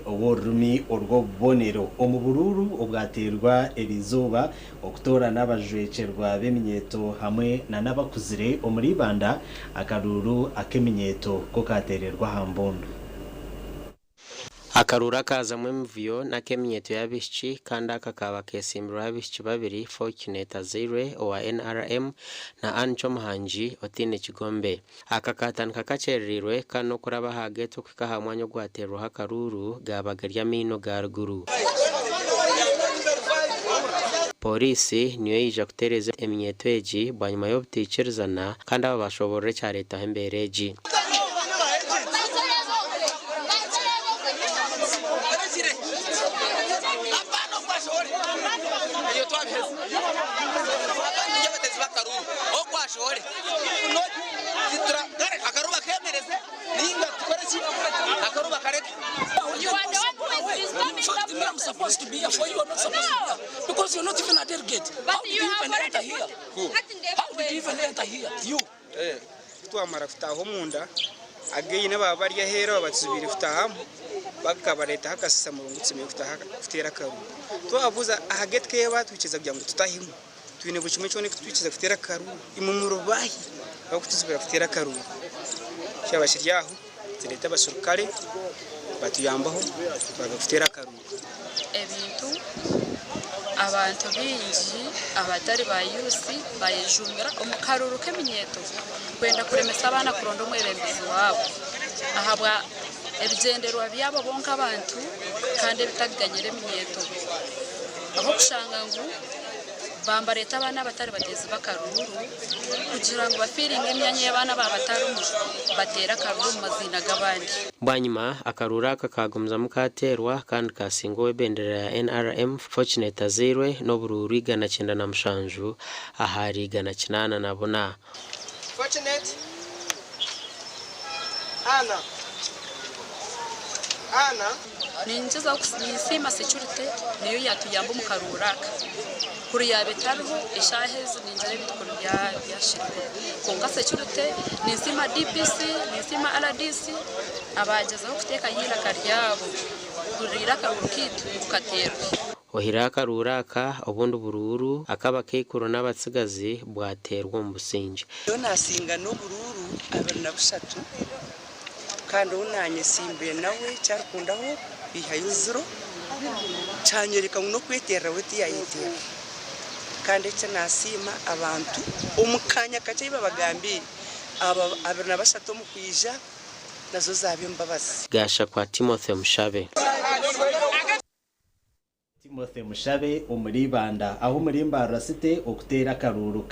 ow'orurimi orw'obubonero omu buruuru obwateerwa eriizooba okutoorana abajwekyerwa b'eminyeeto hamwe na n'abakuzire omuri Ibanda, akaruuru ak'eminyeeto ko kaateererwa aha mbundu. Akaruuru akaazamu emivuyo n'ak'eminyeeto y'abaishiki kandi aka kaaba keesimbirweho abaishiki babiri, Fortunate Azairwe owa NRM na Ann Kyomuhangi otaine kigombe. Aka kaatandika kakyerereirwe kandi n'okuraba aha geeti okuhika aha mwanya ogwateerwaho akaruuru gaaba gari amaino ga ruguru. Pooriisi niyo yaija kutereeza eminyeeto egi bwanyima y'obutaikirizana kandi aba baashoboorora ekyareetaho embeera egi. Ku twamara kutaaha omunda, again abaaba bari aheeru abatuzibiire kutaahamu bakabareetaho akasisa ngu tusemeriire kuteera akaruru. Twababuuza aha gate ku baatwikiriza kugira ngu tutahemu, twine buri kimwe kyona ekitwikiriza kuteera akaruru, imwe muri baahi abarikutuzibira kuteera akaruru? Kyaba kiri aho tureeta abaserukare batuyambaho twaza kuteera akaruru. Ebintu abantu baingi abatari ba yuusi bayejumbira omu karuuru k'eminyeeto kwenda kuremesa abaana kuronda omwebembezi waabo ahabwa ebigyendererwa byabo bo nk'abantu kandi ebitarikuganyira eminyeeto ahabw'okushanga ngu bambareeta abaana abatari bateezi b'akaruuru kugira ngu bafiiringe emyanya ei abaana baaba batarimu bateere akaruuru omu maziina g'abandi. Bwanyima, akaruuru aka kaagumizamu kaateerwa kandi kaasinga ow'ebendera ya NRM, Fortunate Azairwe n'oburuuru 197 ahari 804. Fortunate Anna Anna. Ningyezaho ninsiima security niyo yatuyamba omu karuuru aka. Kuri yaaba etariho eshaaha ezi ningira ebintu kuri byashirikire. Kwonka security ninsiima DPC, ninsiima RDC abaagyezaho kuteekayo eiraka ryabo kuriira akaruuru kaitu ngu kateerwe. Oihireho akaruuru aka, obundi buruuru ak'abakaikuru n'abatsigazi bwateerwa omu busingye. Nyowe naasinga n'oburuuru 23 kandi ou naanyesimbire nawe eki arikundaho kwihayo ziro kyanyoreka ngu n'okweterera we tiyayeterera kandi eki naasiima abantu omu kaanya kakye ahi babagambiire aba 23 omu kwija nazo zaaba embabazi. Gashakwa Timothy Mushabe. Timothy Mushabe omuri Ibanda ahu omuri Mbarara City okuteera akaruuru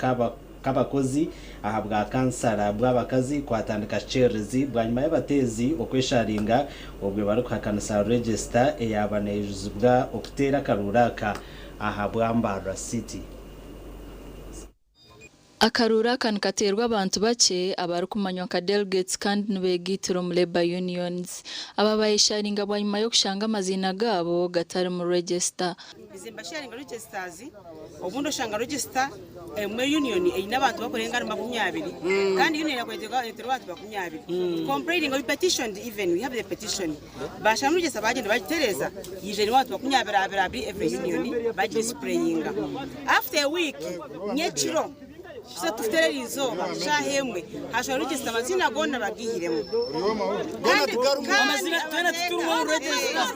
k'abakozi ahabwa kansara bw'abakazi kwatandika kikyererezi bwanyima y'abateezi okwesharinga obwe barikuhakanisa regisita eyaaba neyijuzibwa okuteera akaruuru aka ahabwa Mbarara City. Akaruuru aka nikateerwa abantu bakye abarikumanywa nka delegates kandi nibegaitira omu Labour Unions. Aba bayesharinga bwanyima y'okushanga amaziina gaabo gatari mu register. Nze mbasharinga registers, obundi oshanga register emwe union eine abantu bakurenga ahari 20 kandi union yakwetwa eterwa abantu 20. Complaining we petitioned even we have the petition bashanga register bagyenda bagitereza yija erimu abantu 20 abiri abiri every union bagidisplayinga after a week nyekiro tuza tukuteera eriizooba shaaha emwe hashwa register amaziina goona bagihiremu kandi Amazina twena titurimu omu register.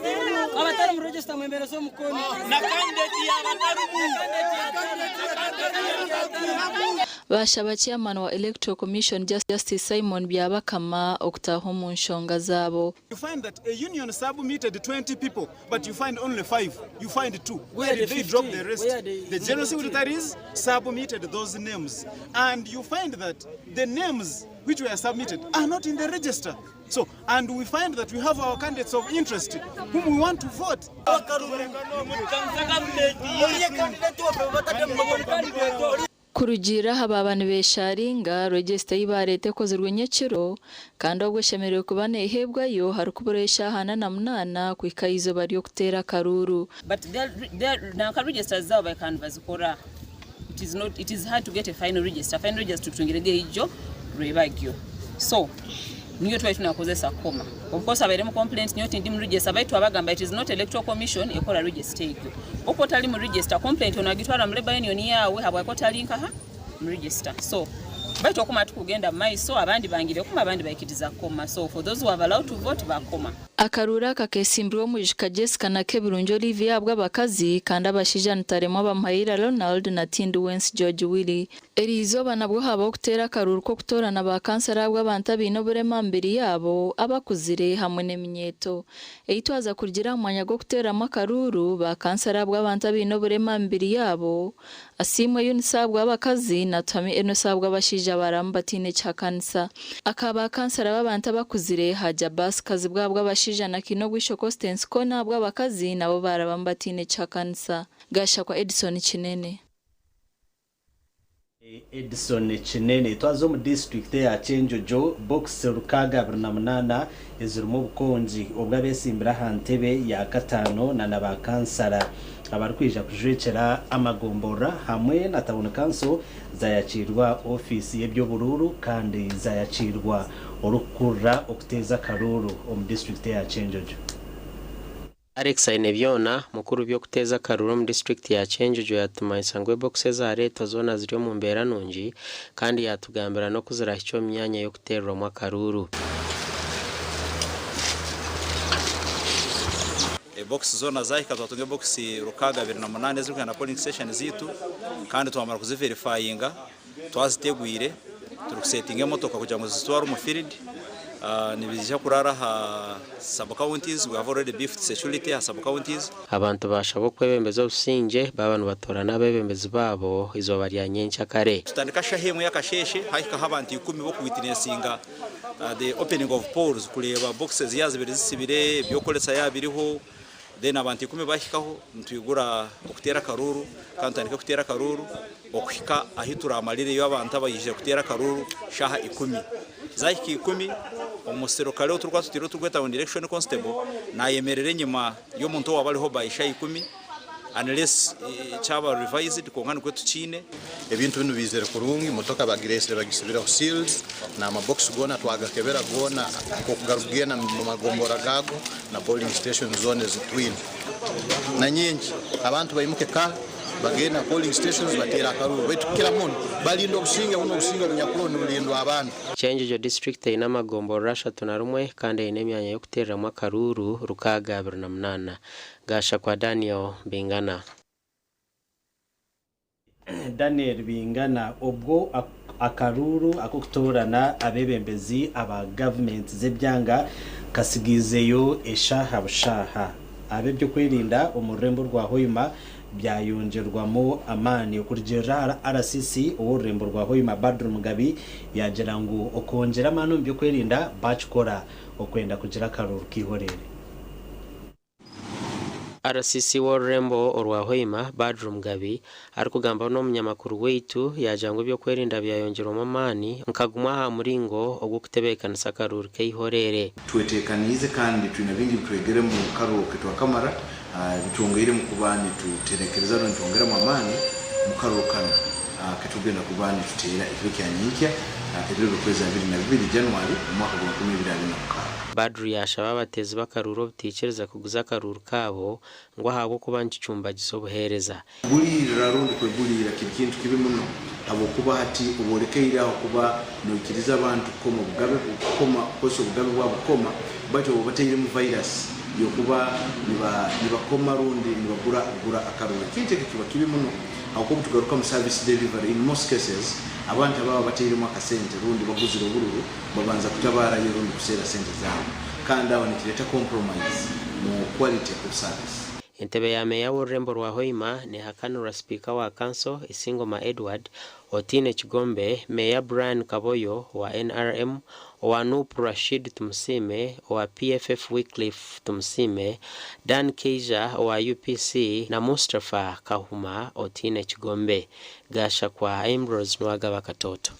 Abatari omu register mwemereze omukono. Na candidate yaaba atarimu. Baashaba Chairman wa Electoral Commission Justice Simon Byabakama okutaaha omu nshonga zaabo. You find that a union submitted 20 people, but you find only five. You find two. Where Where did the they drop 15? the rest? Where they- The general secretaries submitted those names. And you find that the names which were submitted are not in the register. So, and we find that we have our candidates of interest whom we want to vote. Kurugiirira aha baaba nibesharinga, regisita ei baareeta ekozirwe nyekiro kandi obwo eshemereire kuba neeheebwayo harikuburaho eshaaha 48 kuhika aha izooba ry'okuteera akaruuru. But their nanka registers zabo bakandi bazikora. It is not, it is hard to get a final register. Final register tutungirege ijo rwebagyo. So Niyo twali tunakozesa kukoma. Of course abairemu complaint nyowe tindi mu register baitu twabagamba it is not electoral commission ekora register egyo. Oku otali mu register complaint onagitwara mu labour union yawe habwaki otali nkaha mu register. So baitu okuma tikugenda mu maiso abandi bangire kukoma abandi baikiriza kukoma so for those who have allowed to vote bakoma. Akaruuru aka kesimbirwe omwijika Jessica Nakebirungi Olivia ahabw'abakazi kandi abashaija nitaremwa Bamuhaira Ronald na Tindiwensi George Willy. Eriizooba nabwo habaho okuteera akaruuru k'okutoorana ba kansara ahabw'abantu abaine oburema aha mibiri yaabo, abakuzire hamwe n'eminyeeto. Ei twaza kurugira aha mwanya gw'okuteereramu akaruuru, ba kansara ahabw'abantu abaine oburema aha mibiri yaabo, Asiimwe Eunice ahabw'abakazi na Tuhame Enos ahabw'abashaija baramu bataine kihakanisa. Aka ba kansara b'abantu abakuzire, Haji Abbas Kazibwe ahabw'abashaija na Kiinobwisho Constance Koona ahabw'abakazi nabo baarabamu bataine kihakanisa. Gashakwa Edson Kinene. Edson Kinene. Twaza omu disiturikiti eya Kyenjojo, bokisi 628 ezirimu obukongi obw'abesimbire aha ntebe ya kataano na na ba kansara abarikwija kujwekyera amagomborora hamwe na tawuni kanso zayakiirwa ofiisi y'eby'oburuuru kandi zayakiirwa orikukurira okuteeza akaruuru omu disiturikiti eya Kyenjojo. Alex Ainebyona, mukuru by'okuteeza akaruru omu disiturikiti ya Kyenjojo yatumanyisa ngu ebokisi ezareetwa zoona ziri omu mbeera nungi kandi yatugambira n'oku zirahikye omu myanya y'okuteererwamu akaruuru. Ebokisi zoona zahika twatunga ebokisi 628 ezirikuhika na polling station zaitu kandi twamara kuziverifayinga Twazitegwire, turikusetinga emotoka kugira ngu zizitware omu field. Nibiija kurara aha sub counties, we have already beefed security aha sub counties. Abantu baashabwa okwebembeza obusingye baaba nibatoorana abeebembezi baabo eizooba rya nyenkyakare. Tutandika shaha emwe y'akasheeshe hahikaho abantu ikumi b'okuwitinesinga the opening of polls kureeba boxes yaaba zibire zisibire, eby'okukoresa yaaba biriho. Then abantu ikumi bahikaho nitwigura okuteera akaruuru kandi tutandika kuteera akaruuru okuhika ahu turamarireyo abantu abaijire kuteera akaruuru shaaha ikumi. Zahika ikumi, omuserukare ou turikuba tutaire ou turikweta ngu ni election constable nayemerera enyima y'omuntu owaaba ariho by shaaha ikumi unless kyaba revised kwonka nikwo tukiine. Ebintu binu biizire kurungi, motoka bagireesire bagisibireho seals n'amabox goona twagakebera goona nk'oku garikugenda mu magombora gaago na polling stations zoona ezi twine na nyingi. Abantu baimuke ka bagende aha polling stations bateere akaruuru baitu kukira muno barinde obusinge bunu obusinge obunyakuroho nibulindwa abantu. Kyenjojo disiturikiti eine amagomborora 31 kandi eine emyanya y'okuteereramu akaruuru 628. Gashakwa Daniel Bingana. Daniel Bingana obwo akaruuru ak'okutoorana abeebembezi aba gavumenti z'ebyanga kasigaizeyo eshaaha bushaaha, ab'eby'okwerinda omu rurembo rwa Hoima byayongyerwamu amaani. Okurugiirira ahari RCC ow'orurembo rwa Hoima Badru Mugabi yaagira ngu okwongyera amaani omu by'okwerinda bakikora okwenda kugira akaruuru k'eihoreere. RCC w'orurembo orwa Hoima, Badru Mugabi, arikugambaho n'omunyamakuru waitu yaagira ngu eby'okwerinda byayongyerwamu amaani nka gumwe aha muringo ogw'okutebeekanisa akaruuru k'eihoreere. Tweteekaniize kandi twine bingi ebitwegere mu karuru ketwakamara bitwongeiremu kuba nituterekereza rundi nitwongeramu amaani mu karuru kanu akatugenda kuba nituteera ekiro kya nyenkya ebiro by'okwezi 22 January omu mwaka gwa 2026. Badru yaashaba abateezi b'akaruuru obutaikiriza kuguza akaruuru kaabo ngu ahabw'okuba nikicumbagiza obuheereza. Kuguliirira rundi kweguliira kiri kintu kibi muno habwokuba hati oba olekeire aho kuba noikiriza abantu kukoma obugabe kukoma kukozesa obugabe bwabo kukoma bati oba obatairemu virus yokuba nibakoma rundi nibagura gura akaruru. Ekintu eki kiba kibi muno habwokuba obutugaruka mu service delivery in most cases abantu ababa batairemu akasente rundi baguzire obururu babanza kutabaarayo rundi kuseera sente zaabo kandi aho nikireeta compromise mu quality of service. Entebe ya Meeya w'orurembo rwa Hoima nehakanirwa Sipiika wa Kanso, Isingoma Edward, otaine kigombe, Meeya Brian Kaboyo owa NRM, owa Nup Rashid Tumusiime, owa PFF Wycliffe Tumusiime, Dan Keija owa UPC na Mustapha Kahuma otaine kigombe. Gashakwa Ambrose Nuwagaba Katoto.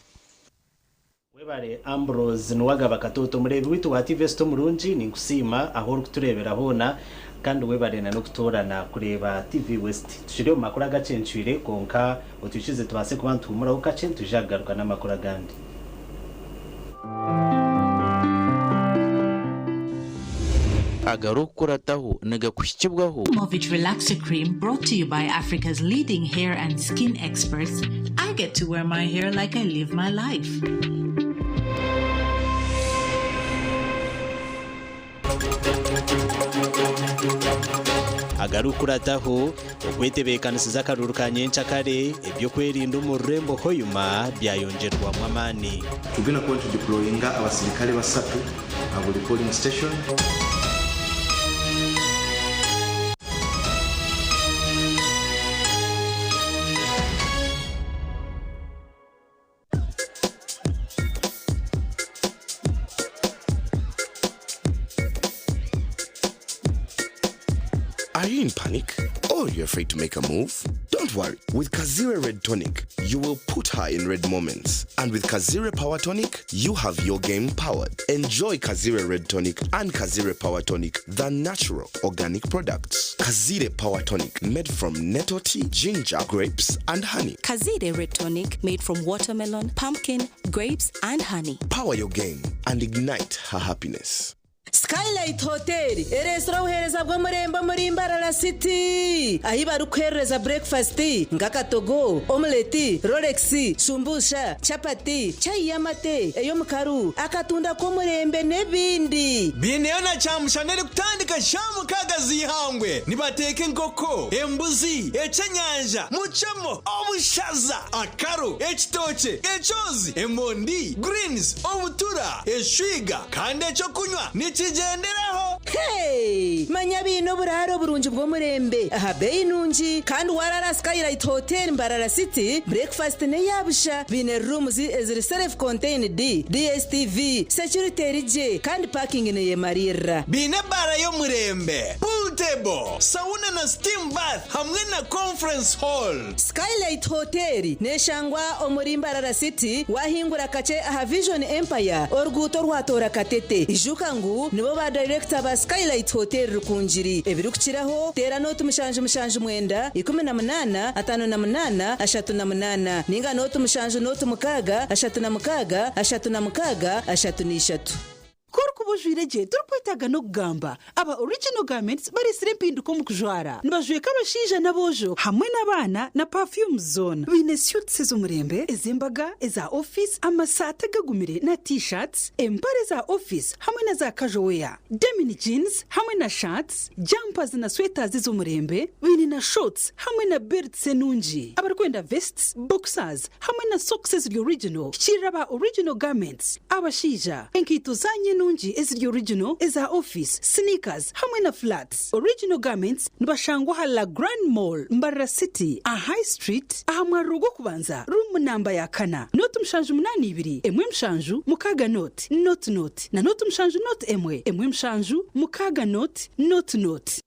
Webare Ambrose Nuwagaba Katoto omureebi waitu wa TV Esita omurungi ninkusiima ahu orikutureebera hoona kandi webare na n'okutoorana kureeba TV West. Tukiri omu makuru agacencwire kwonka otwikirize tubaase kuba nituhumuraho kakye nitwija kugaruka n'amakuru agandi. Agarikukurataho nigakuhikibwaho. Movit Relaxer Cream brought to you by Africa's leading hair and skin experts, I get to wear my hair like I live my life. Agarikukurataho, Okwetebeekanisiza akaruuru ka nyencakare, eby'okwerinda omu rurembo Hoima byayongyerwamu amaani. Tugenda kuba nitudeployinga abasirikare basatu aha buri polling station. Are you in panic? Or you're afraid to make a move? Don't worry. With Kazire Red Tonic, you will put her in red moments. And with Kazire Power Tonic, you have your game powered. Enjoy Kazire Red Tonic and Kazire Power Tonic, the natural organic products. Kazire Power Tonic, made from nettle tea, ginger, grapes, and honey. Kazire Red Tonic made from watermelon, pumpkin, grapes, and honey. Power your game and ignite her happiness. Skylight Hotel ereetsire obuheereza bw'omurembe omuri Mbarara City ahi barikuheerereza burekifasiti nk'akatogo, omuleti, rolex, shumbusha, chapati, chai y'amate, ey'omukaru, akatunda k'omurembe n'ebindi. Baineyo na kyamushana erikutandika shaaha mukaaga z'eihangwe. Nibateeka enkoko, embuzi, eky'enyanja, mucemo, obushaza, akaru, ekitookye, ekyozi, emondi, greens, obutura, eshwiga kandi eky'okunywa nikigyenderaho. Hey! Manya baine oburaaro burungi bw'omurembe aha beeyi nungi kandi waraara aha Skylight Hotel Mbarara City, breakfast n'eya busha. Baine rooms eziri self contained, DSTV, security eri gye kandi parking neyemariirira. Baine ebaara y'omurembe, pool table, sauna na steam bath hamwe na conference hall. Skylight Hotel neshangwa omuri Mbarara City wahingura kakye aha Vision Empire oruguuto orwatoora Katete. Ijuka ngu nibo ba dayirekita ba Skylight Hotel Rukungiri. Ebirikukiraho teera nooti 779 18 58 38 ninga nooti 7 nooti 6 36 36 33. Ku orikuba ojwaire gye torikwetaaga n'okugamba. Aba Original Garments bareetsire empinduka omu kujwara. Nibajweka abashaija n'aboojo hamwe n'abaana na perfumes zoona. Baine suits ez'omurembe, ez'embaga, eza ofiisi, amasaati agagumire na T-shirts, empare za ofiisi hamwe na za casual wear, denim jeans hamwe na shirts, jumpers na sweaters ez'omurembe. Baine na shorts hamwe na belts enungi. Abarikwenda vests, boxers hamwe na socks eziri original, hikiirira aba Original Garments. Abashaija, enkaito zaanyu enungi eziri original, eza ofiisi, sneakers hamwe na flats. Original Garments nibashangwa aha La Grande Mall, Mbarara City, aha High Street, aha mwariro gw'okubanza, room namba ya kana, nooti 782 1 7 6 nooti nooti nooti na nooti 7 nooti 1 1 7 6 nooti nooti nooti.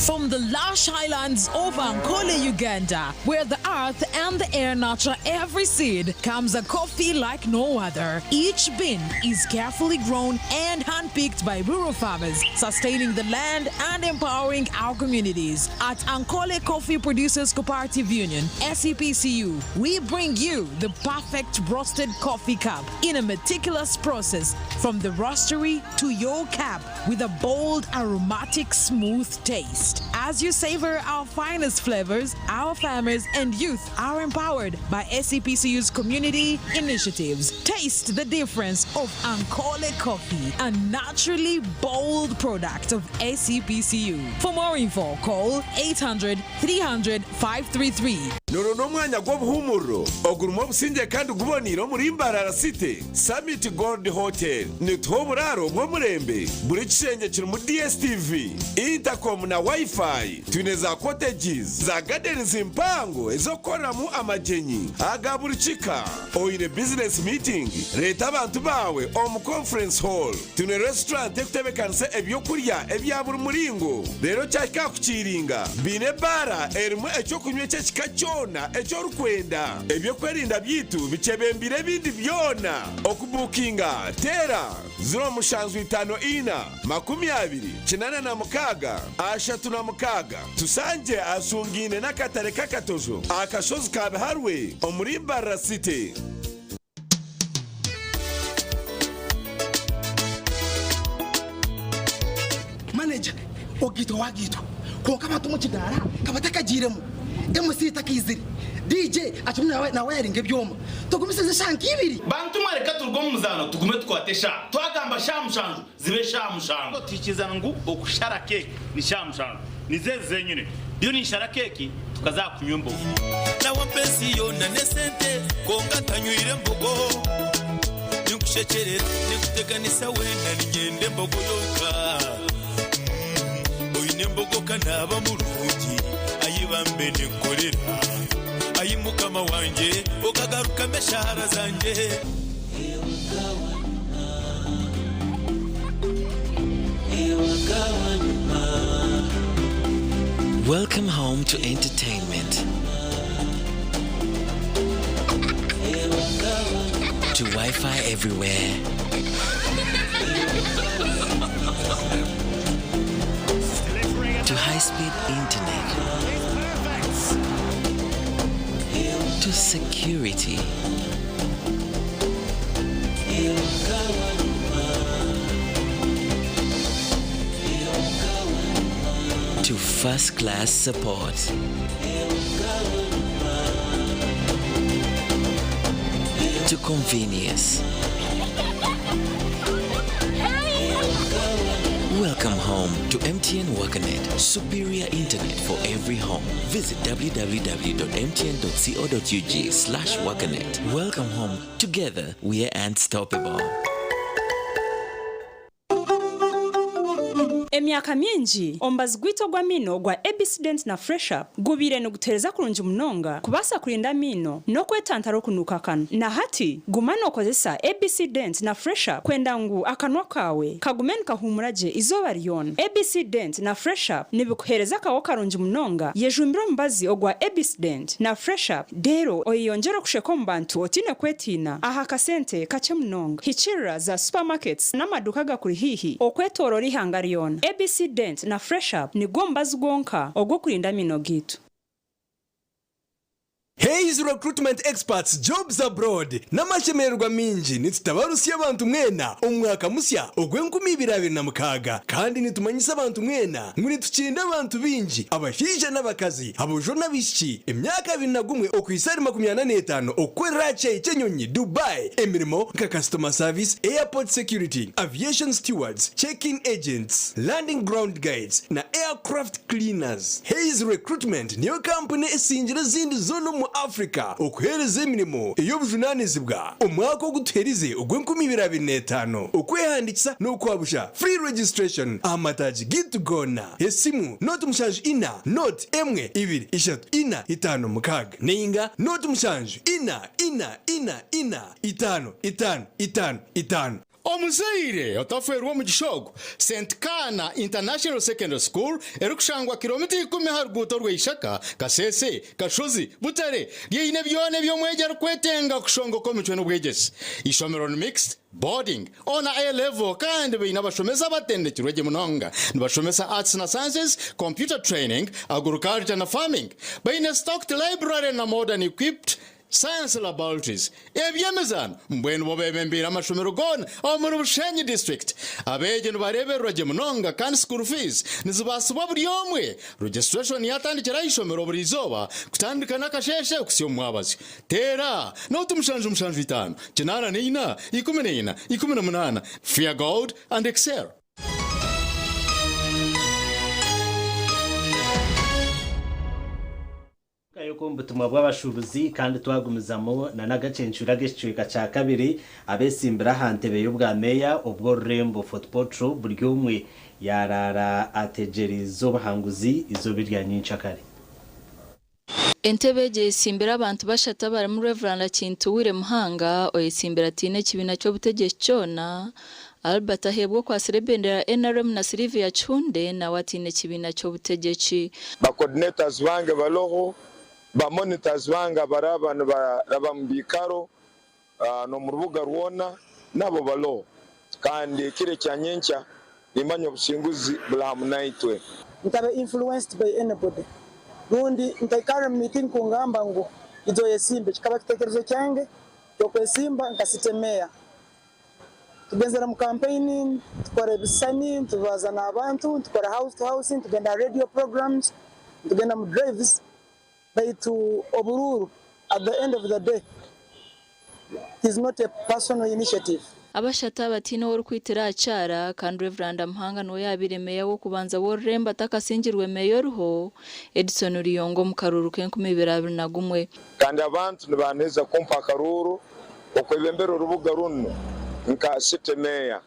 From the lush highlands of Ankole, Uganda, where the earth and the air nurture every seed, comes a coffee like no other. Each bean is carefully grown and handpicked by rural farmers, sustaining the land and empowering our communities. At Ankole Coffee Producers Cooperative Union, SEPCU, we bring you the perfect roasted coffee cup in a meticulous process from the roastery to your cup with a bold, aromatic, smooth taste. As you savor our finest flavors, our farmers and youth are empowered by SEPCU's community initiatives. Taste the difference of Ankole Coffee, a naturally bold product of SEPCU. For more info, call 800 300 533. Nuru n'omwanya gw'obuhumuriro ogurimu obusingye kandi guboneire omuri Mbarara City. Summit Gold Hotel nituha oburaaro bw'omurembe. Buri kishengye kirimu DSTV, intercom na Wi-Fi. Twine za cottages za gardens mpango ez'okukoreramu amagyenyi aga buri kika. Oine business meeting? Reeta abantu baawe omu conference hall. Twine restaurant ekutebekanisa ebyokurya ebya buri muringo. Reero kyahika aha kukiiringa, baine ebaara erimu eky'okunywa eky'ekika kyona eki orikwenda. Eby'okwerinda byaitu bikyebembeire ebindi byona. Okubuukinga, teera 0754 20 86 36. Tushangye ahashungaine n'akatare k'akatojo aha kashozi ka Biharwe omuri Mbarara City. Okugaitwa wagaitwa kwonka abantu omu kidaara kabatakagiiremu, MC takaizire, DJ akirimu nawayaringa ebyoma. Tugumisirize eshaaha nk'ibiri. Bantu mwe reka turuge omu muzaano tugume tukwate eshaaha. Twagamba shaaha mushanju zibe shaaha mushanju. Tuhikirizana ngu okushara keeki ni shaaha mushanju. Nizo ezi zenyine. Ndiyo ninshara keeki tukaza aha kunywa embogo. Nawe ampa ensi yoona n'esente kwonka ntanywire mbogo. Ninkushekyerera, ninkuteganisa weena niinyenda embogo yonka. Oine embogo ka naaba murungi, ai bambe ninkukorera. Ai Mukama wangye, okagarukamu eshaara zangye. Welcome home to entertainment. To Wi Fi everywhere. To high speed internet. To security. To first class support. To convenience. Welcome home to MTN WakaNet, superior internet for every home. Visit www.mtn.co.ug slash WakaNet. Welcome home. Together, we are unstoppable. Emyaka mingi, omubazi gwaitu ogw'amaino ogwa ABC Dent na Fresh Up gubaire nigutuheereza kurungi munonga kubaasa kurinda amaino n'okwetantara okunuuka akanwa. Na hati, guma nookozesa ABC Dent na Fresh Up kwenda ngu akanwa kaawe kagume nikahuumura gye eizooba ryona. ABC Dent na Fresh Up nibikuheereza akaho karungi munonga. Yejumbire omubazi ogwa ABC Dent na Fresh Up reero oyeyongyere okusheka omu bantu otaine kwetiina aha kasente kakye munonga. Hikiirira za supermarkets n'amaduuka agakuri haihi okwetooroora eihanga ryona. ABC Dent na Fresh Up nigwo mubazi gwonka ogw'okurinda amaino gaitu. Hays Recruitment Experts Jobs Abroad N'amashemererwa maingi nitutabarusya abantu mwena omu mwaka musya ogw'enkumi ibiri abiri na mukaaga kandi nitumanyisa abantu mwena ngu nitukinda abantu baingi abashaija n'abakazi, aboojo n'abaishiki emyaka abiri na gumwe okuhitsya ahari makumyana n'etaano okukorera aha kishaayi ky'enyonyi Dubai emirimo nka Customer Service, Airport Security, Aviation Stewards, Check-in Agents, Landing Ground Guides na Aircraft Cleaners. Hays Recruitment niyo kampuni esingire ezindi zoona omu Africa okuheereza emirimo ey'obujunaanizibwa omwaka ogu tuherize ogw'enkumi ibiri abiri n'etaano. Okwehandiikisa n'okwabusha, free registration, aha mataagi gaitu goona. Esimu, nooti mushanju ina, nooti, emwe, ibiri, ishatu, ina, itaano, mukaaga, nainga nooti mushanju, ina, ina, ina, ina, itaano, itaano, itaano, itaano. Omuzaire otafeerwa omugisha ogu, St Kaana International Secondary School erikushangwa kiromita ikumi aha ruguuto rwa Ishaka, Kasese, Kashozi, Butare, ryeine byona ebi omwegi arikwetenga kushongoka omicwe n'obwegyese. Eishomero ni mixed, boarding, O na A level kandi baine abashomesa abatendekirwe gye munonga. Nibashomesa Arts na Sciences, Computer Training, Agriculture na Farming. Baine stocked library na modern equipped Science Laboratories, Eby'emizaano mbwenu bo beebembeire amashomero goona omuri Bushenyi District. Abeegi nibareebererwa gye munonga kandi school fees nizibaasibwa buri omwe. Registration yaatandikira aha ishomero buri izooba kutandika n'akasheeshe kuhitsya omu mwabazyo. Teera nooti mushanju mushanju itaano, kinaana n'eina, ikumi n'eina, ikumi na munaana. Fear God and excel. Tugarukayo omu butumwa bw'abashuubuzi kandi twagumizamu na n'agacencwire ag'ekicweka kya kabiri abetsimbire aha ntebe y'obwa meeya obw'orurembo Fort Portal buri omwe yaraara ategyereize obuhanguzi eizooba erya nyenkyakare. Entebe egi eyetsimbire abantu bashatu abarimu Rev. Kintuwire Muhanga oyetsimbire ataine kibiina ky'obutegyeki kyona, Albert Aheebwa okwatsire ebendera ya NRM na Sylivia Kihunde nawe ataine kibiina ky'obutegyeki. Ba coordinators bange baloho, ba monitors bange abaraba nibaraba mu biikaro n'omu rubuga rwona nabo baloho. Kandi ekiro ekya nyenkya nimanya obusinguzi buli hamu naitwe. Ntabe influenced by anybody rundi ntaikarra mu meeting kungamba ngu ija oyesimbe. Kikaba kitekerezo kyange ky'okwesimba nka city mayor. Tugenzere mu campaign, tukora ebisisani, tubaza n'abantu, tukora house to house, tugenda ha radio programs, tugenda mu drives, baitu oburuuru at the end of the day it is not a personal initiative. Abashatu aba tihaine ou orikwitira aha kyara kandi Rev. Muhanga niwe yaabaire meeya w'okubanza w'orurembo atakasingirwe meeya oriho, Edson Ruyonga omu karuuru k'enkumibiri abiri na gumwe. Kandi abantu nibaniheza kumpa akaruuru okwebembera orubuga runu nka city mayor.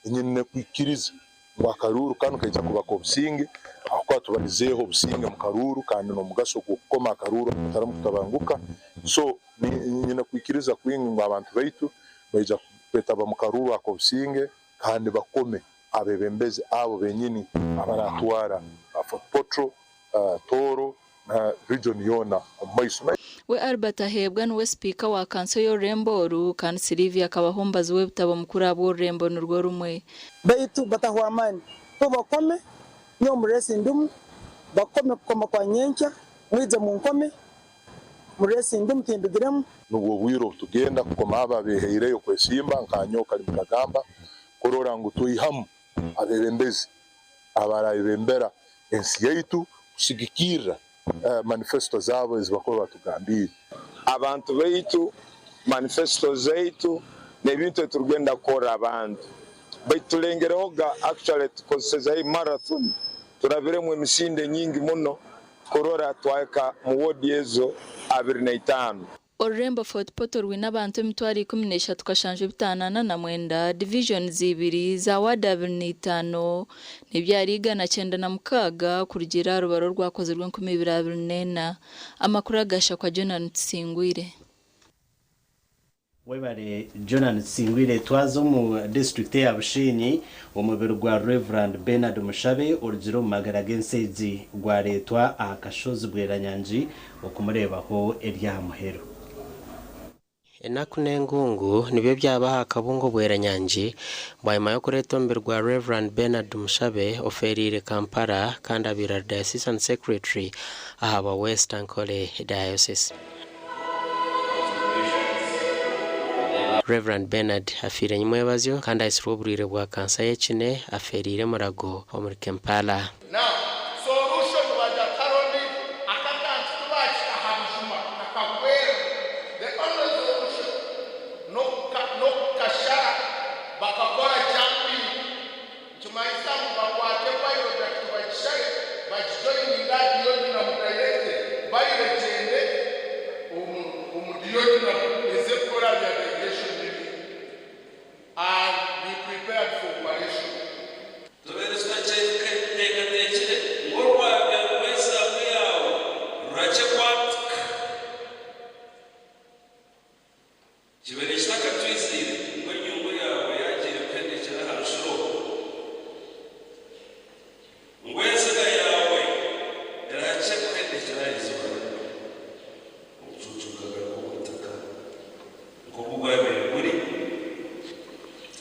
Nyine kwikiriza ngu akaruuru kanu kaija kuba k'obusinge ahakuba tubalizeeho obusinge mu karuuru kandi n'omugaso gw'okukoma akaruuru akatarimu kutabanguka. So nyine kwikiriza kwingi ngu abantu baitu baija kwetaba mu karuuru ak'obusinge kandi bakome abebembezi abo benyini abaratwara Fort Portal, Tooro na region yoona omu maiso. We Albert Aheebwa niwe sipiika wa kanso y'orurembo oru kandi Sylivia akabaho omubazi w'ebitabo mukuru ahabw'orurembo nirwo rumwe. Baitu batahwa amaani, bo bakome, nyowe omu reesi ndimu, bakome kukoma kwa nyenkya, mwije munkome, mu reesi ndimu tindugiremu. Nubwo obwire obu tugenda kukoma abo abehaireyo kwesimba nka nyowe Kalimi Kagamba kurora ngu twihamu abebembezi abarayebembera ensi yaitu kusigikirra manifesto zaabo ezi bakuba batugambiire. Abantu baitu, manifesto zaitu n'ebintu ebiturugenda kukorra abantu. Baitu tulengerehoga, actually tukozeseze hii marathon, turabiremu emisinde nyingi muno kurora twahika mu wodi ezo 25. Orurembo Fort Portal rwine abantu 135,549, divisions ibiri, za ward 25 n'ebyaro 196 kurugiirira aha rubaro orwakozirwe 2024. Amakuru agashakwa Jonan Tusingwire. Webare Jonan Tusingwire. Twaza omu disitulikiti ya Bushenyi, omubiri gwa Reverend Bernard Mushabe orugire omu magara g'ensi gwareetwa aha kashozi Bweranyangi okumureebaho eryaha muheru. Enaku n'engungu nibyo byabaho aha kabungo Bweranyangi bwanyima y'okureeta omubiri gwa Rev Bernard Mushabe ofeeriire Kampala kandi abaire ari Diocesan Secretary ahabwa West Ankole Diocese. Rev Bernard afiire nyimwebazyo kandi aitsirwe oburwaire bwa kansa y'ekine, afeeriire Murago omuri Kampala. Now, solution bajakarondi akakantu tubaki aha bujuma kakahwera. The only solution n'okukashara bakakora jumping, nikimanyisa ngu bakwate bile duct bagishare bagijoininga duodenum direct, bile gyende omu duodenum eze kukora bya digestion bibi and be prepared for operation. Tubere tutateekateekire ngu orwabya rw'esaabu yaawe rurakye kwatuka kibere kitakatwizire ngu enyungu yaawe yagiire kuhendekyera aha nshuro ngu enziga yaawe erakye kuhendekyera aha izooba, obucuucu bukagaruka omu itaka nk'oku bwabaire buri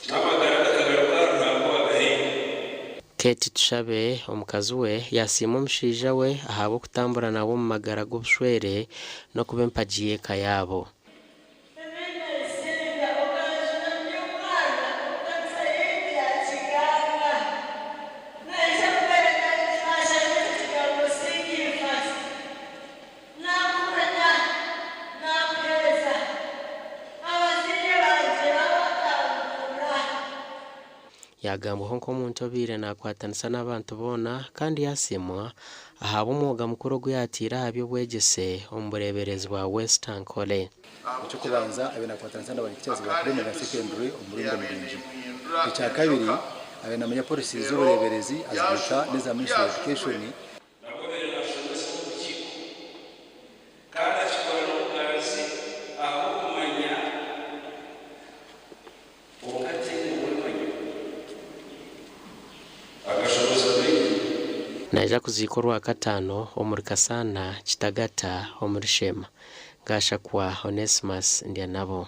n'amagara gakagaruka aha Ruhanga owagahaire. Kate Tushabe omukazi we yasiima omushaija we ahabw'okutambura nawe omu magara g'obushwere n'okuba empagi y'eka yaabo. Yagambwaho nk'omuntu obaire naakwatanisa n'abantu boona kandi yasiimwa ahabw'omwoga mukuru ogu yaataire aha by'obwegyese omu bureeberezi bwa West Ankole. Eky'okubanza, abe nakwatanisa n'aba teachers ba primary na secondary omu muringo murungi. Ekyakabiri, abe namanya policies z'obureeberezi azibika n'eza Ministry of Education. Nabwo abaire naashomesa omu rukiiko kandi akikora n'obuganzi ahabw'okumanya kwonka ataine bwemanya akashobeza baingi. Naija kuziikwa Orwakataano omuri Kasaana, Kitagata omuri Sheema. Gashakwa Onesimus Ndyanabo.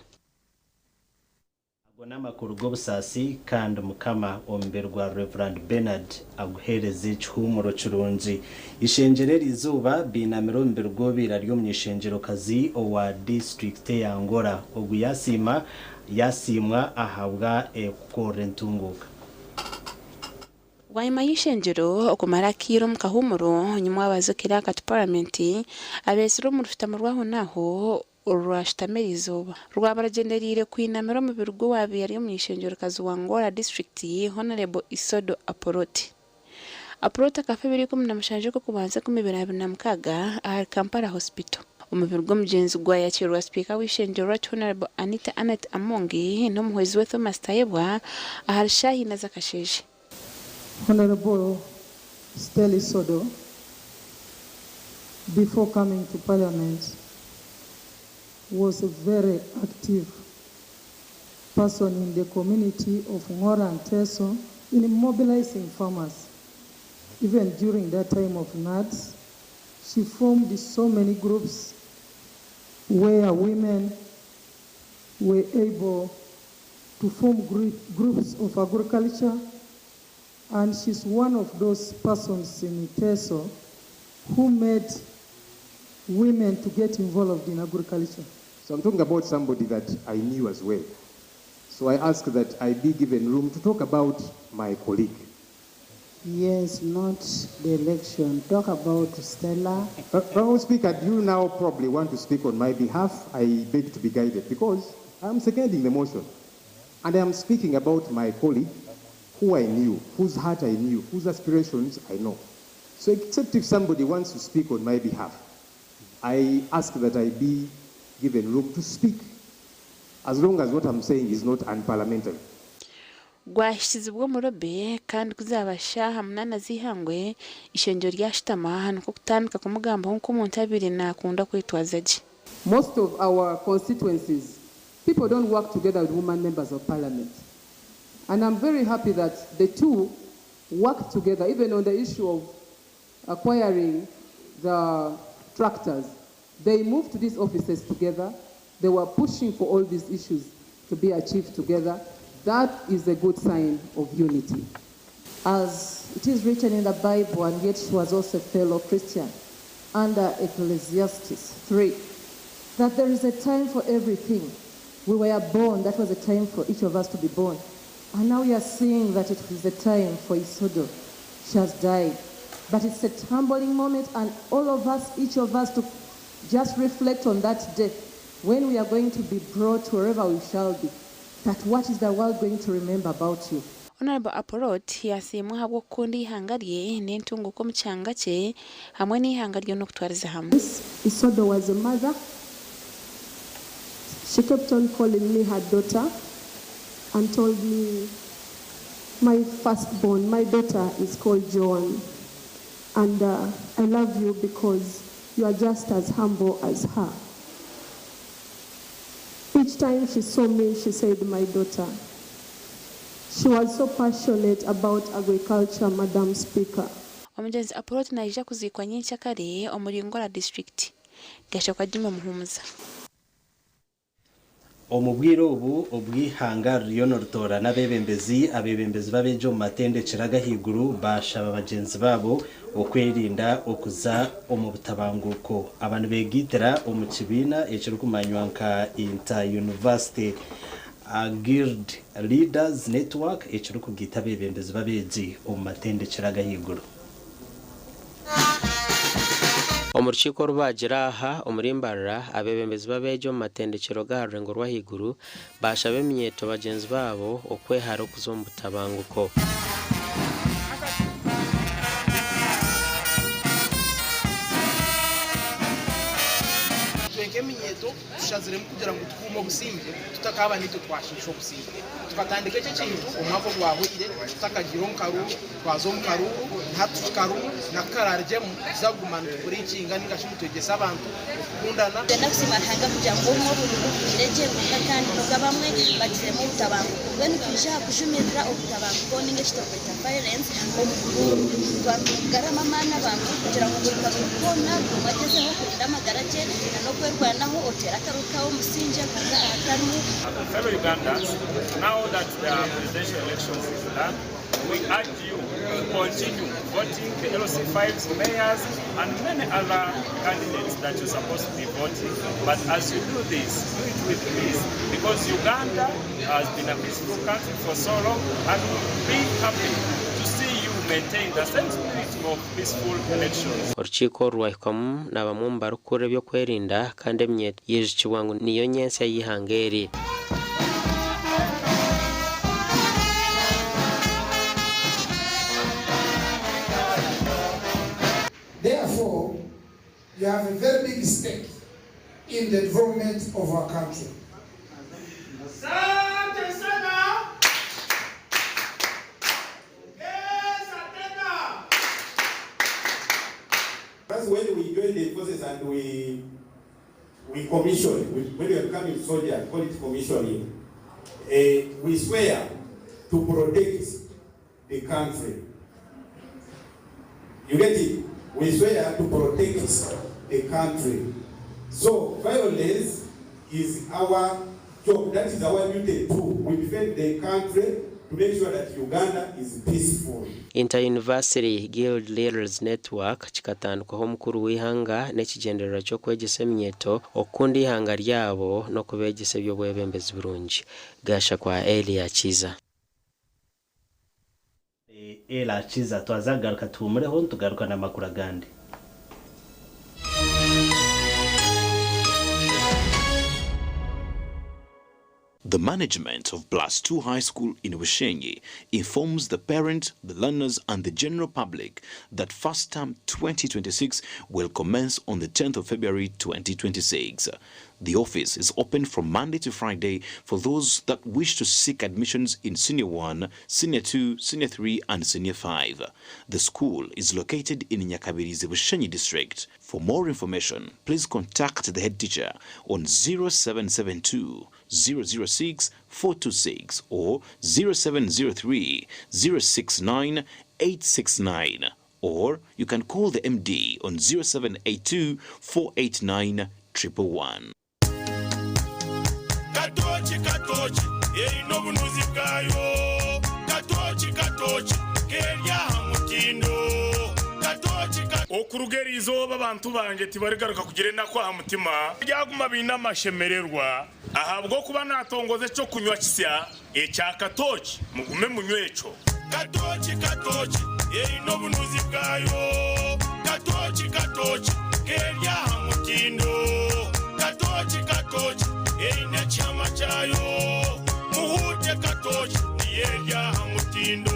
Ago n'amakuru g'obusaasi kandi Mukama omubiri gwa Rev Bernard aguheereze ekihuumuro kirungi. Ishengyero eriizooba biinamire omubiri gw'obaire ari omuny'ishengyero-kazi owa disiturikiti eya Ngora. Ogu yasiima Yasiimwa ahabwa kukorra entunguuka. Bwanyima y'eishengyero okumara akaire omu kahuumuro, nyimwe abazokire akati Paramenti abeetsirwe omu rushutamo rw'ahonaaho orwashutama eriizooba rwaba rugyendereire kwinamira omubiri gw'owaabaire ari omuny'eishengyerokazi wa Ngora disiturikiti, Honarebo Isodo Apoloti. Apoloti akafa ebiro 17 Okw'okubanza 2026 ahari Kampala Hospital. Omubiri gw'omugyenzi gwayakiirwa Sipiika w'eishengyero Right Honourable Anita Annet Amongi n'omuhwezi we Thomas Tayebwa ahari shaaha ina z'akasheeshe. Honourable Stella Isodo before coming to parliament was a very active person in the community of Ngora and Teso in mobilizing farmers. Even during that time of NAADS, she formed so many groups where women were able to form groups of agriculture, and she's one of those persons in Teso who made women to get involved in agriculture. So I'm talking about somebody that I knew as well. So I ask that I be given room to talk about my colleague. Yes, not the election. Talk about Stella. Honourable Speaker, you now probably want to speak on my behalf. I beg to be guided because I'm seconding the motion. And I am speaking about my colleague who I knew, whose heart I knew, whose aspirations I know. So except if somebody wants to speak on my behalf, I ask that I be given room to speak, as long as what I'm saying is not unparliamentary. Gwahikizibwa omurobe kandi ku zaaba shaaha munaana z'eihangwe, eishengyero ryashutama nikwo kutandika kumugambaho nk'omuntu abaire naakunda kwetwaza gye. Most of our constituencies, people don't work together with women members of parliament. And I'm very happy that the two worked together, even on the issue of acquiring the tractors. They moved to these offices together. They were pushing for all these issues to be achieved together. That is a good sign of unity. As it is written in the Bible, and yet she was also a fellow Christian, under Ecclesiastes 3, that there is a time for everything. We were born, that was a time for each of us to be born. And now we are seeing that it is the time for Isodo. She has died. But it's a tumbling moment, and all of us, each of us, to just reflect on that day when we are going to be brought wherever we shall be, that what is the world going to remember about you? Honourable Apolot yasiimwa ahabw'okukunda eihanga rye n'entunguuka omu kyanga kye hamwe n'eihanga ryona okutwariza hamwe. Isodo was a mother. She kept on calling me her daughter and told me, my firstborn, my daughter is called Joan. And I love you because you are just as humble as her. Each time she saw me, she said, my daughter. She was so passionate about agriculture, Madam Speaker. Omugyenzi Apolot naija kuziikwa nyenkyakare omuri Ngora disiturikiti. Gashakwa Jimmy Muhumuza. Omu bwire obu obw'eihanga ririyo niritoorana abeebembezi, abeebembezi b'abeegi omu matendekyero ag'ahaiguru baashaba bagyenzi baabo okwerinda okuza omu butabanguko. Aba nibeegaitira omu kibiina ekirikumanywa nka Inter-University Guild Leaders Network ekirikugaita abeebembezi b'abeegi omu matendekyero ag'ahaiguru. Omu rukiiko oru baagira aha omuri Mbarara, abeebembezi b'abeegi omu matendekyero g'aha rurengo rw'ahaiguru baashaba eminyeeto bagyenzi baabo okwehara okuza omu butabanguko. Itwe nk'eminyeeto tushaziremu kugira ngu tukuume obusingye tutakaaba naitwe twashiisha obusingye. Tukatandika eki ekintu omwaka ogwahweire tutakagiire omu karuuru, twaza omu karuuru nahati tukikarumu na kukaraarugyemu tuza kuguma nitupuriikinga ninga shi nitwegyesa abantu okukundana. Nitwenda kusiima Ruhanga kugira ngu obumwe obururu bugire gye kwonka kandi n'obu abamwe bagiziremu obutabanguko. Mbwenu twija aha kujumirira obutabanguko ninga eki turikweta violence omu buruuru. Twatugaruramu amaani abantu kugira ngu buri karuru koona buri omwe agyezeho kurinda amagara gye na n'okwerwanaho oteere akaruru kaawe omusingye kwonka ahatarimu Fellow Ugandans, now that the presidential elections is done, we urge you to continue voting the LC5s, mayors, and many other candidates that you're supposed to be voting. But as you do this, do it with peace, because Uganda has been a peaceful country for so long, and we'll be happy to see you maintain the same spirit of peaceful elections. Orukiiko oru rwahikwamu na bamwe omu barikukurira eby'okwerinda kandi eminyeeto yaijukibwa ngu niyo nyentsya y'eihanga eri. Therefore, you have a very big stake in the development of our country. Asante sana. Ongeza tena. That's when we join the forces and we we commission, we, when we are becoming soldiers, call it commissioning, we swear to protect the country. You get it? We swear to protect the country. So violence is our job. That is our duty too. We defend the country to make sure that Uganda is peaceful. Inter-University Guild Leaders Network kikatandikwaho omukuru w'eihanga n'ekigyendererwa ky'okwegyesa eminyeeto okukunda eihanga ryabo n'okubeegyesa eby'obwebembezi burungi. Gashakwa Elia Kiiza. Ela Kiiza twaza kugaruka tuhumureho nitugaruka n'amakuru agandi. The management of Plus 2 High School in Bushenyi informs the parents, the learners, and the general public that first term 2026 will commence on the 10th of February 2026. The office is open from Monday to Friday for those that wish to seek admissions in Senior 1, Senior 2, Senior 3, and Senior 5. The school is located in Nyakabirizi Bushenyi district. For more information, please contact the head teacher on 0772 006 426 or 0703 069 869, or you can call the MD on 0782 489 111. Katochi katochi erina obunuzi bwayo katochi katochi keryaha mutindo katochi. Okuruga eriizooba abantu bangye tibarigaruka kugira enaku aha mutima byaguma biine amashemererwa ahabw'okuba natongoza ekyokunywa kisya ekya katochi mugume munywe ekyo katochi katochi erina obunuzi bwayo katochi katochi keryaha mutindo katochi katochi erina ekyama kyayo muhute katochi niyeryaha mutindo.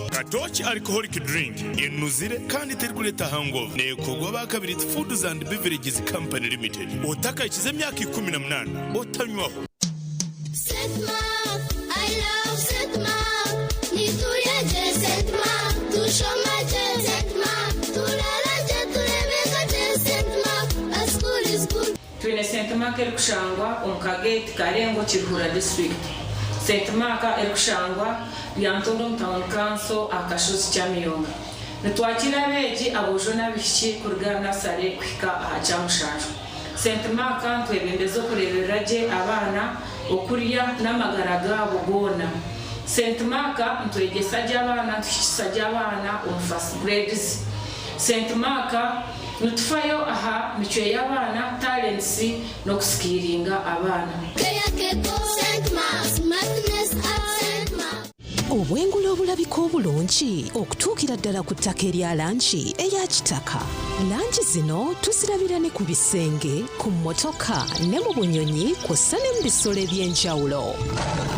Katochi alcoholic drink enuzire kandi terikuleta hangover nekorwa bakabiri Foods and Beverages Company Limited. Otakakiza emyaka 18 otanywaho. Saint Mark, I love Saint Mark. Nituyeje Saint Mark, tushomaje Saint Mark, turaraje turebekaje Saint Mark. A school is good. Twine St Mark erikushangwa omu Kagate, Karengo, Kiruhura district. St Mark erikushangwa Lyantonde omu town council aha kashozi Kyamiyonga. Nitwakira abeegi aboojo n'abaishiki kuruga nasare kuhika aha Kyamushanju. St Mark nitwebembeza okureeberera gye abaana, okurya n'amagara gaabo goona. St Mark nitwegyesa gye abaana, nituhikisa gye abaana omu first grades. St Mark nitufayo aha micwe y'abaana, talents n'okusikiringa abaana. Saint Mark, smartness at Saint Mark. Obwengula obulabika obulungi okutuukira ddala ku ttaka erya langi eya kitaka. Langi zino tuzirabira ne ku bisenge, ku mmotoka ne mu bunyonyi kw'ossa ne mu bisolo eby'enjawulo.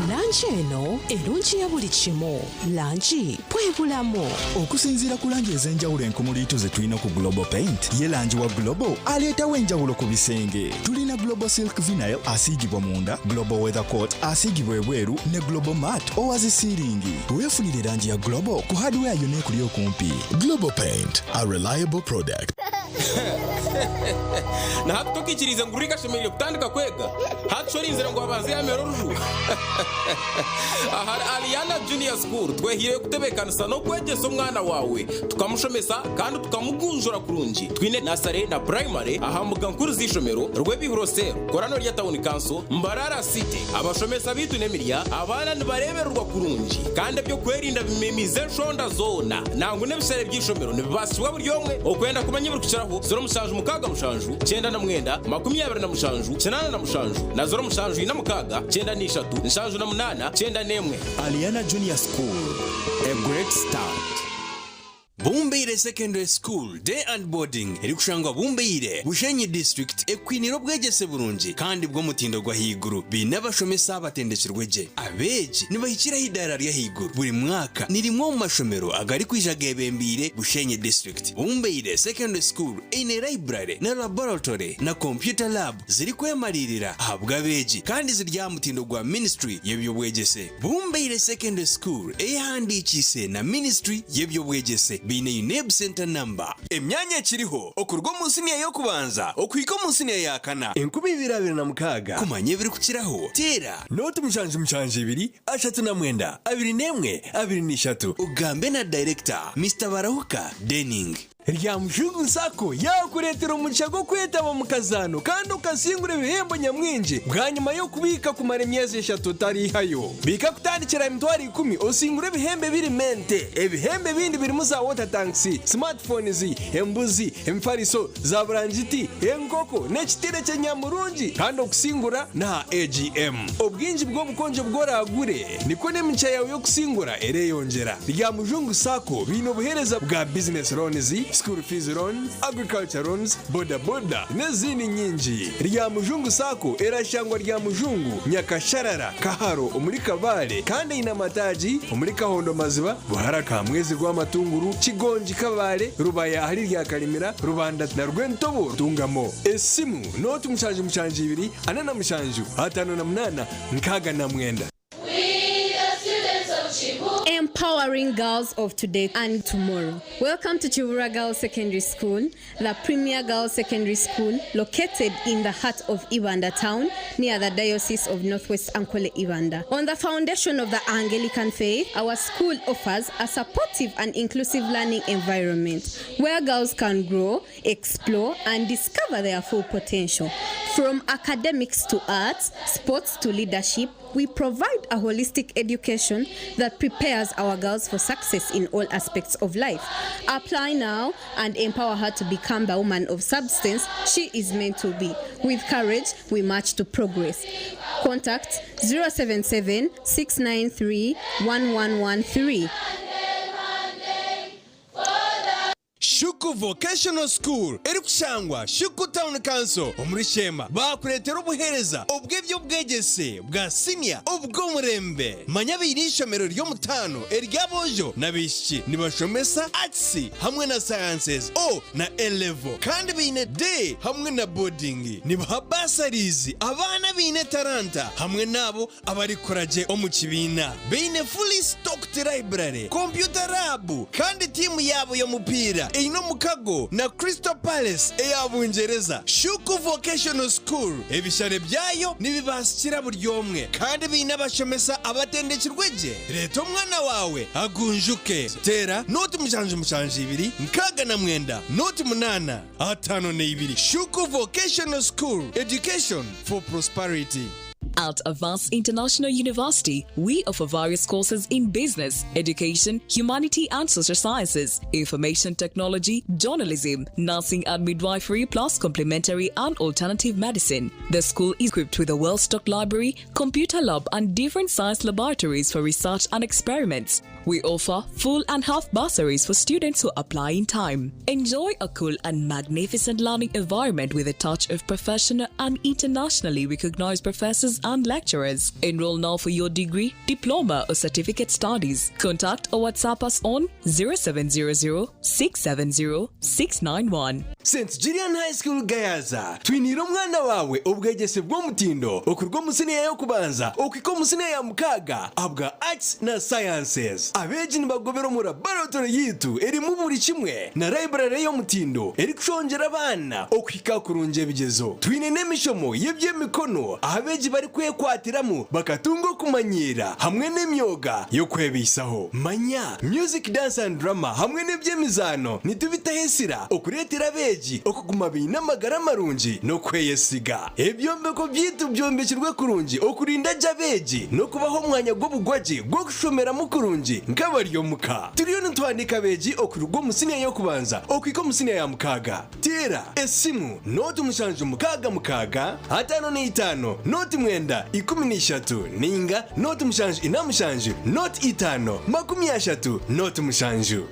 Langi eno erungi ya buli kimu. Langi bwe bulamu. Okusinziira ku langi ez'enjawulo enkumuliitu ze tulina ku Global Paint, ye langi wa Global aleetawo enjawulo ku bisenge. Tulina Global Silk Vinyl asiigibwa munda, Global Weather Coat asiigibwa ebweru ne Global Mat owa zisiiringi. Weefunire langi ya Global ku hardware yonna ekuli okumpi. Global Paint, a reliable product. Na hati tokaikiriize ngu Rick ashemereire kutandika kwega? Hati shi orinzire ngu abanze yaamera oruju? Ahari Aliana Junior School twehaireyo kutebeekanisa n'okwegyesa omwana waawe, tukamushomesa kandi tukamugunjura kurungi. Twine nasare na purayimare aha mbuga nkuru z'eishomero, Rwebihuro Cell, Korano rya Tawuni Kanso, Mbarara City. Abashomesa baitu n'emirya, abaana nibareebererwa kurungi kandi eby'okwerinda bimemiize enshonda zoona. Nangwa n'ebishare by'eishomero nibibaasibwa buri omwe. Okwenda kumanya ebirikukiraho, 0767 97 87 na 0746 93 78 91. Aliana Junior School, a great start. Bumbeire Secondary School Day and Boarding erikushangwa Bumbeire, Bushenyi District ekwiniire obwegyese burungi kandi bw'omutindo gw'ahaiguru. Baine abashomesa abatendekirwe gye. Abeegi nibahikira aha idaara ry'ahaiguru buri mwaka. Ni rimwe omu mashomero agarikwija geebembeire Bushenyi District. Bumbeire Secondary School eine library na laboratory na computer lab zirikwemariirira ahabw'abeegi kandi ziri aha mutindo gwa Ministry y'eby'obwegyese. Bumbeire Secondary School eyehandiikiise na Ministry y'eby'obwegyese baine UNEB Centre Number. Emyanya ekiriho okuruga omu siniya y'okubanza okuhika omu siniya ya kana. 2026. Kumanya ebirikukiraho, teera. Nooti 72 39 21 23. Ogambe na Dayirekita, Mister Barahuka Denning. Rya Mujungu Sacco yaakureetera omugisha gw'okwetaba omu kazaano kandi okasingura ebihembo nyamwingi bwanyima y'okubiika kumara emyezi eshatu otariihayo. Biika kutandikira aha 100,000 osingure ebihembo ebirimu ente. Ebihembo ebindi birimu za water tanks, smartphones, embuzi, emifariso, za burangiti, enkoko n'ekitiire ky'enyamurungi kandi okusingura n'aha AGM. Obwingi bw'obukonjo obu oraagure nikwo n'emigisha yaawe y'okusingura ereyongyera. Rya Mujungu Sacco baine obuheereza bwa business loans, school fees loan, agriculture loans, boda boda n'ezindi nyingi. Rya Mujungu Sacco erashangwa Rya Mujungu, Nyakasharara, Kaharo omuri Kabale kandi eine amataagi omuri Kahondo Maziba, Buhara Kamwezi Rwamatunguru, Kigongi Kabale, Rubaya ahari Rya Karimira, Rubanda na Rwentobo Ntungamo. Esimu nooti 7 7 47 58 69. Empowering girls of today and tomorrow. Welcome to Kiwura Girls Secondary School, the premier girls secondary school located in the heart of Ibanda town near the Diocese of Northwest Ankole Ibanda. On the foundation of the Anglican faith, our school offers a supportive and inclusive learning environment where girls can grow, explore, and discover their full potential. From academics to arts, sports to leadership, we provide a holistic education that prepares our girls for success in all aspects of life. Apply now and empower her to become the woman of substance she is meant to be. With courage, we march to progress. Contact 077 693 1113. Shuku Vocational School erikushangwa Shuku Town Council omuri Sheema baakureetera obuheereza obw'eby'obwegyese bwa siniya obw'omurembe. Manya baine eishomero ry'omutaano ery'aboojo n'abaishiki nibashomesa Arts hamwe na Sciences O na A Level kandi baine Day hamwe na Boarding. Nibaha bursaries abaana abaine etaranta hamwe n'abo Abarikukora gye omu kibiina baine fully stocked library, computer lab kandi tiimu yaabo y'omupiira eine omukago na Crystal Palace eya Bungyereza. Shuku Vocational School ebishare byayo nibibaasikira buri omwe kandi baine abashomesa abatendekirwe gye. Reeta omwana waawe agunjuke. Teera 0 7 7 69 08 52. Shuku Vocational School, education for prosperity. At Avance International University, we offer various courses in business, education, humanity and social sciences, information technology, journalism, nursing and midwifery, plus complementary and alternative medicine. The school is equipped with a well stocked library, computer lab, and different science laboratories for research and experiments. We offer full and half bursaries for students who apply in time. Enjoy a cool and magnificent learning environment with a touch of professional and internationally recognized professors and lecturers. Enroll now for your degree, diploma, or certificate studies. Contact or WhatsApp us on 0700 670 691. St Julian High School Gayaza, Twiniire omwana waawe obwegyese bw'omutindo okuruga omu siniya y'okubanza okuhika omu siniya ya mukaaga ahabwa Arts na Sciences. Abeegi nibagobera omu laboratory yaitu erimu buri kimwe na library y'omutindo erikushongyera abaana okuhika kurungi ebigyezo. Twine n'emishomo y'eby'emikono ahu abeegi barikwekwatiramu bakatunga okumanyiira hamwe n'emyoga y'okwebaisaho. Manya Music, Dance and Drama hamwe n'eby'emizaano nitubitaho esira okureetera abeegi okuguma baine amagara marungi n'okweyesiga. Ebyombeko byaitu byombekirwe kurungi okurinda gye abeegi n'okubaha omwanya gw'obugwagye gw'okushomeramu kurungi nk'abari omuka. Turiyo nituhandiika abeegi okuruga omu siniya y'okubanza okuhika omu siniya ya mukaaga. Teera esimu nooti mushanju mukaaga mukaaga ataano n'eitaano nooti mwenda ikumi n'ishatu nainga nooti mushanju ina mushanju nooti itaano makumi ashatu nooti mushanju.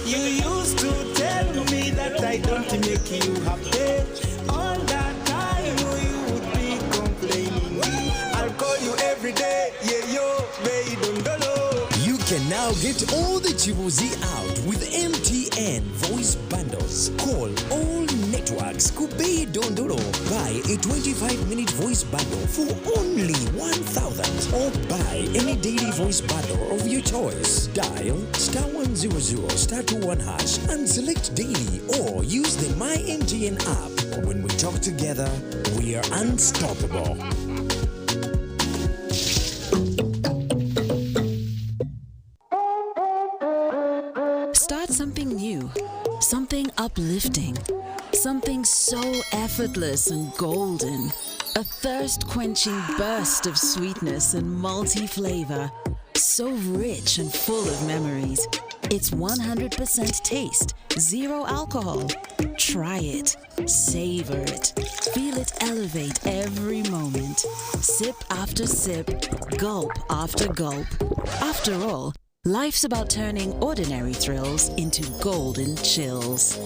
You used to tell me that I don't make you happy. All that time you would be complaining. I'll call you every day, yeah yo, babe, dondolo. You can now get all the Chibuzi out with MTN voice bundles. Call all networks Kubei Dondolo. Buy a 25 minute voice bundle for only 1000 or buy any daily voice bundle of your choice. Dial star 100 star 21 hash and select daily or use the My MTN app. When we talk together, we are unstoppable. Start something new, something uplifting, something so effortless and golden. A thirst quenching burst of sweetness and multi flavor. So rich and full of memories. It's 100% taste, zero alcohol. Try it, savor it, feel it elevate every moment. Sip after sip, gulp after gulp. After all, life's about turning ordinary thrills into golden chills.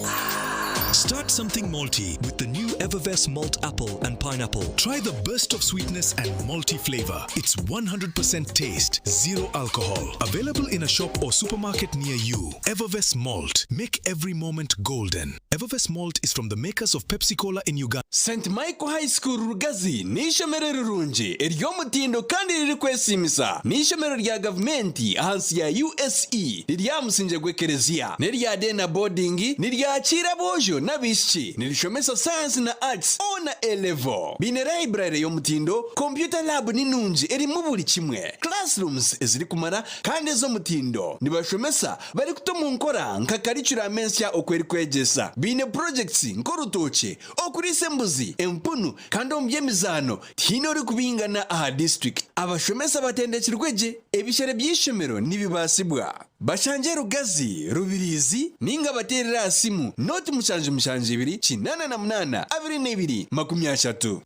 Start something malty with the new Evervess Malt Apple and Pineapple. Try the burst of sweetness and malty flavor. It's 100% taste, zero alcohol. Available in a shop or supermarket near you. Evervess Malt. Make every moment golden. Evervess Malt is from the makers of Pepsi Cola in Uganda. St Michael High School Rugazi n'eishomero rirungi ery'omutindo kandi ririkwesiimisa. N'eishomero rya gavumenti ahansi ya USE riri aha musingye gw'ekereziya. N'erya day na boarding, niryakiira aboojo n'abaishiki. Nirishomesa Science na Arts O na A level. Baine library y'omutindo, computer lab ni nungi erimu buri kimwe, classrooms ezirikumara kandi ez'omutindo. Nibashomesa barikuta omu nkora nka curriculum ensya oku erikwegyesa. Baine projects nk'orutookye, okuriisa embuzi, empunu kandi omu by'emizaano tihaine orikubingana aha district. Abashomesa batendekirwe gye, ebishere by'eishomero nibibaasibwa. Bashangye Rugazi, Rubirizi ninga bateerere aha simu nooti 772 88 22 30.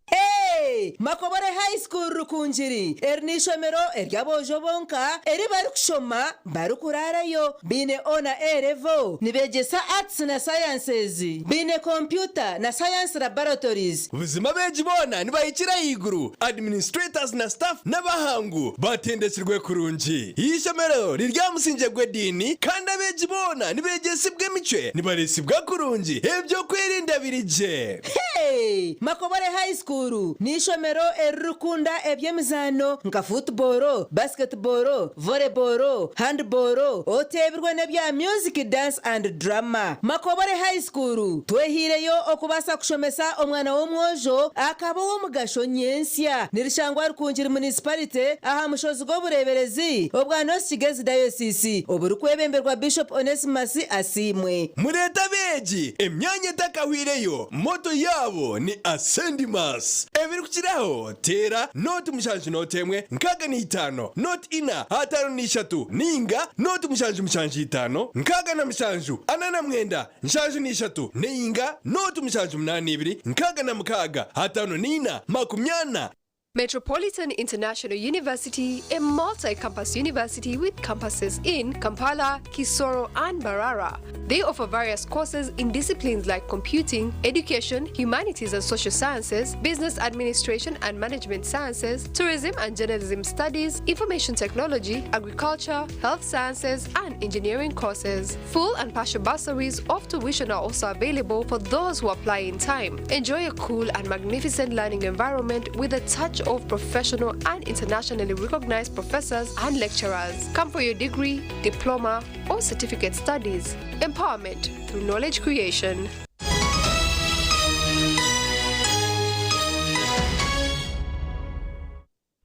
Hey! Makobore High School Rukungiri, Eri n'eishomero ery'aboojo bonka eri barikushoma barikuraarayo. Baine O na A level, nibeegyesa Arts na Sciences, baine kompyuta na Science Laboratories. Buzima abeegi boona nibahikira ahaiguru, administrators na staff n'abahangu batendekirwe kurungi. Eishomero riri aha musingye gw'ediini kandi abeegi boona nibeegyesibwa emicwe, nibareesibwa kurungi, eby'okwerinda biri gye. Hey! Makobore High School n'eishomero eririkukunda eby'emizaano nka football, basketball, volleyball, handball, oteebirwe n'ebya music, dance and drama. Makobore High School twehaireyo okubaasa kushomesa omwana w'omwojo akaba ow'omugasho nyentsya. Nirishangwa Rukungiri Municipality aha mushozi gw'obureeberezi obwa North Kigezi Diocese oburikwebemberwa Bishop Onesmus Asiimwe. Mureete abeegi emyanya etakahwireyo, motto yaabo ni Ascendimus. Ebirikukiraho teera nooti mushanju nooti emwe 65 nooti ina 53 nainga nooti mushanju mushanju itaano 67 49 73 nainga nooti mushanju munaana ibiri 66 54 40. Metropolitan International University, a multi campus university with campuses in Kampala, Kisoro, and Barara. They offer various courses in disciplines like computing, education, humanities and social sciences, business administration and management sciences, tourism and journalism studies, information technology, agriculture, health sciences, and engineering courses. Full and partial bursaries of tuition are also available for those who apply in time. Enjoy a cool and magnificent learning environment with a touch of professional and internationally recognized professors and lecturers. Come for your degree, diploma, or certificate studies. Empowerment through knowledge creation.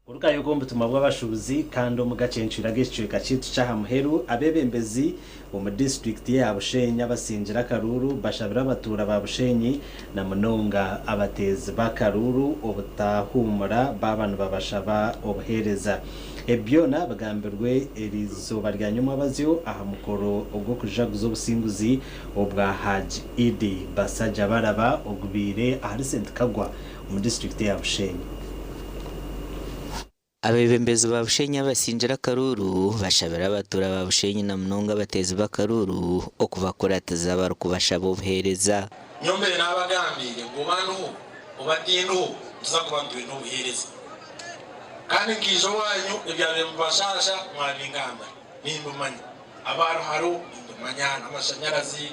Orukayo rw'omutima bw'abashuubuzi kandi omu gacencwire ag'ekicweka kyaitu ky'aha muheru abeebembezi omu disitulikiti ya Bushenyi abasingira akaruuru bashabire abatuura ba Bushenyi na munonga abateezi b'akaruuru obutahuumura baaba nibabashaba obuheereza. Ebi byona bigambirwe eriizooba rya nyomwabazyo aha mukoro ogw'okujaguza obusinguzi obwa Hajj Iddi Basajjabalaba ogubaire ahari St Kagwa omu disitulikiti ya Bushenyi. Abeebembezi ba Bushenyi abasingira akaruuru bashabire abatuura ba Bushenyi na munonga abateezi b'akaruuru okubakuratiza barikubashaba obuheereza. Nyowe mbere naabagambiire ngu oba ndiho oba tindiho nituza kuba nitwenda obuheereza. Kandi nkaija owaanyu ebyabaire nibibashaasha mwabingambira, nimbimanya. Aba Ruharo nimbimanya, n'amashanyarazi,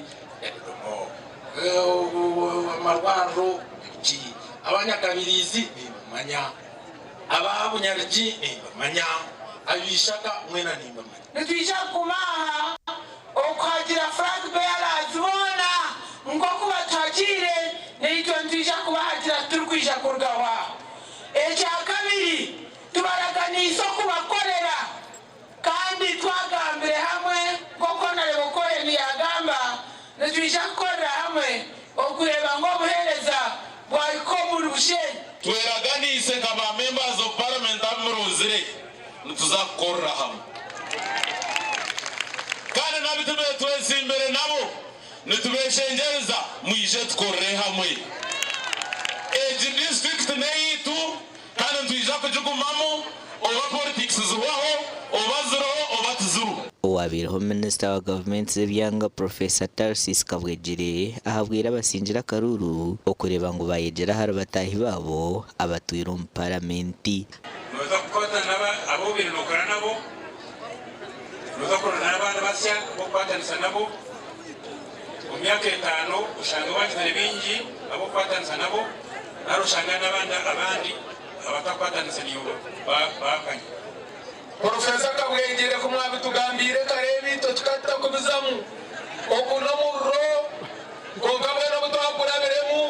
amarwariro, biki. Aba Nyakabiriizi nimbimanya. Aba Bunyarigi nimbamanya, ab'Eishaka mwena nimbamanya. Nitwija kuguma aha okuhagira flag bearers boona nk'oku batuhagiire, naitwe nitwija kubahagira titurikwija kurugaho aho. Ekyakabiri, tubaraganiise okubakorera kandi twagambire hamwe nk'oku Honarebo Cohen yaagamba, nitwija kukorera hamwe okureeba ngu obuheereza bwahika omuri Bushenyi. Tweraganiise nka ba Members of Parliament abu muronzire nituza kukorera hamwe kandi n'abu tube twetsimbire nabo nitubeshengyereza mwije tukorere hamwe. Egi district n'eyaitu kandi nitwija kugigumamu oba politics zihwaho oba ziriho oba tiziriho. Owabaireho minisita wa gavumenti z'ebyanga Professor Tarsis Kabwegyere ahabwire abasingire akaruuru okureeba ngu bayegyera ahari bataahi baabo abatwire omu paramenti. Nooza kukwatana n'abu obaire nookora nabo, nooza kuronda n'abandi basya ab'okukwatanisa nabo. Omu myaka etaano oshange waagizire baingi ab'okukwatanisa nabo nari oshange n'abandi abandi abatarikukwatanisa naiwe baakanya. Porofesa Kabwegyere ku mwabitugambiire kare ebi itwe tukatakubizamu. Ogu n'omuriro kwonka mbwenu obu twagurabiremu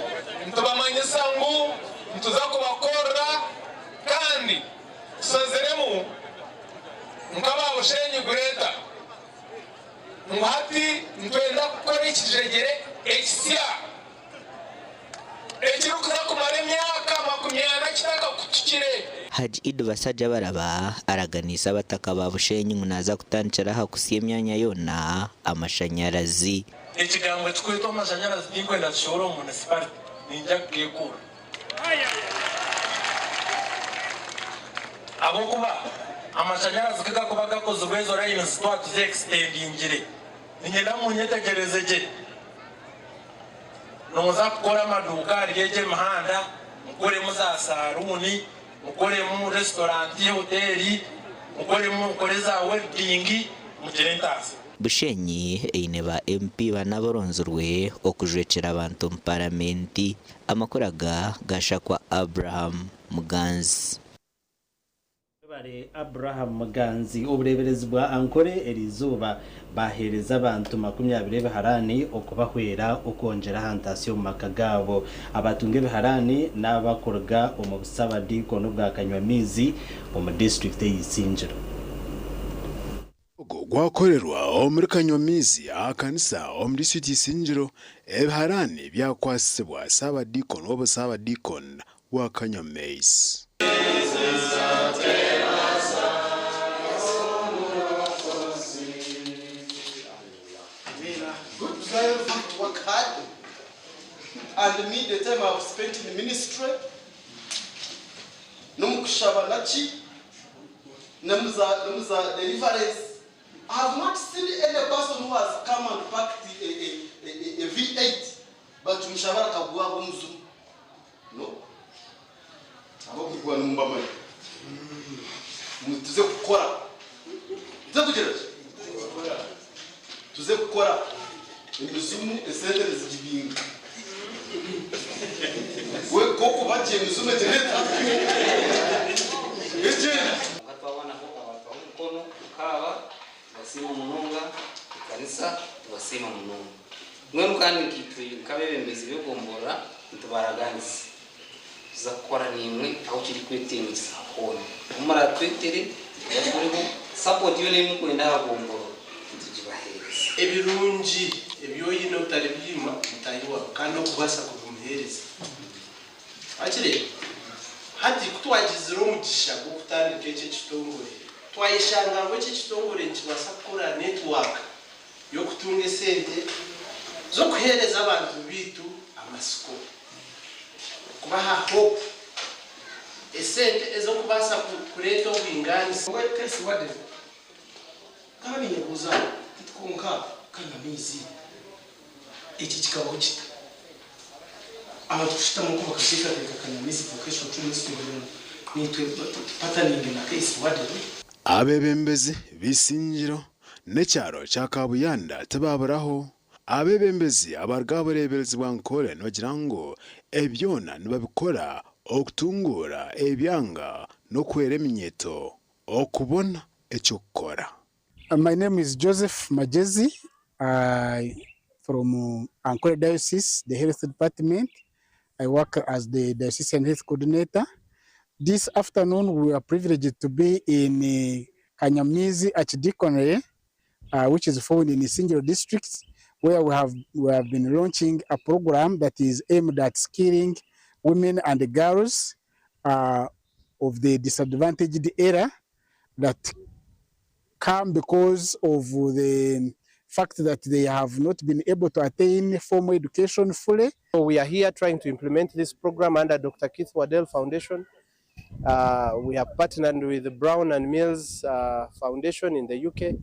nitubamanyisa ngu nituza kubakorera kandi tushaziremu nk'aba Bushenyi Greater ngu hati nitwenda kukora ekijegyere ekisya ekirikuza kumara emyaka 40 kitakakutukire. Hajj Iddi Basajjabalaba araganiise abataka ba Bushenyi ngu naaza kutandikira aha kusya emyanya yoona amashanyarazi. Ekigambo ekirikwetwa amashanyarazi tinkwenda kishohore omu munisiparite, niinyija kukeekuura. Ahabw'okuba amashanyarazi ku garikuba gakozirwe ezo layinizi twaba tuzeekisitendingire. Niinyenda munyetegyereze gye. Nooza kukora amaduuka ahari egyo emihanda, mukoremu za saruuni, mukoremu resitorant, hoteeri, mukoremu mukore za weridingi, mugire entaasa. Bushenyi eine ba MP bana abaronzirwe okujwekyera abantu omu Paramenti. Amakuru aga gashakwa Abraham Muganzi. Webare Abraham Muganzi. Obureeberezi bwa Ankole eriizooba baaheereza abantu 20 ebiharaani okubahwera okwongyera aha ntaasya omu maka gaabo. Abaatunga ebiharaani n'abakuruga omu busabadiikoni obwa Kanywamaizi omu disiturikiti eya Isingiro. Ogu gwakorerwa omuri Kanywamaizi aha kanisa omu disiturikiti Isingiro, ebiharaani byakwasibwa Saabadiikoni w'obusaabadiikoni bwa Kanywamaizi. Good work hard. And me, the time I've spent in ministry, N'omukushaba naki n'omu za deliverance. I have not seen any person who has come and parked a, a, a, a V8 bati omushabe akagwa omuzimu. No. Abakugwa nimubamanya. Tuze kukora. Tuze kugira ki? Tuze kukora. Emizimu esente nizigibinga. We koko bagiye emizimu egireta. Egenda. Twabonaho abantu b'omukono tukaaba tubasiima munonga ekanisa tubasiima munonga mbwenu kandi nkaitwe nk'abeebembezi b'egomborora nitubaraganisa tuza kukora naimwe ahu kirikwetengyesa hoona ahu muratwetere nituba turiho support yoona ei murikwenda aha gomborora nitugibaheereza. Ebirungi ebi oine otaribiima mutaahi waawe kandi okubaasa kubimuheereza. Wakireeba? Hati ku twagizire omugisha gw'okutandika eki ekitongore, twayeshanga ngu eki ekitongore nikibaasa kukora network y'okutunga esente z'okuheereza abantu baitu amatsiko, kubaha hope, esente ez'okubaasa kureeta obwingaanisa. Kesi Warden, Nkaba ninyebuuza nti kwonka Kanyamaizi eki kikabaho kita? Abantu kushutama okwo bakateekateeka Kanyamaizi Vocational Training School ngu naitwe tupataninge na Kesi Warden. Abeebembezi b'eisingiro n'ekyaro kya Kabuyanda tibaaburaho. Abeebembezi abaruga aha bureeberezi bwa Nkore nibagira ngu ebi byona nibabikora okutunguura ebyanga n'okuhwera eminyeeto okubona eky'okukora. My name is Joseph Magyezi I from Ankole Diocese, the health department. I work as the diocesan health coordinator. This afternoon we are privileged to be in Kanyamizi Archdeaconry, which is found in Isingiro district, where we have been launching a program that is aimed at skilling women and girls of the disadvantaged area that come because of the fact that they have not been able to attain formal education fully. So we are here trying to implement this program under Dr. Keith Waddell Foundation. We have partnered with the Brown and Mills Foundation in the UK.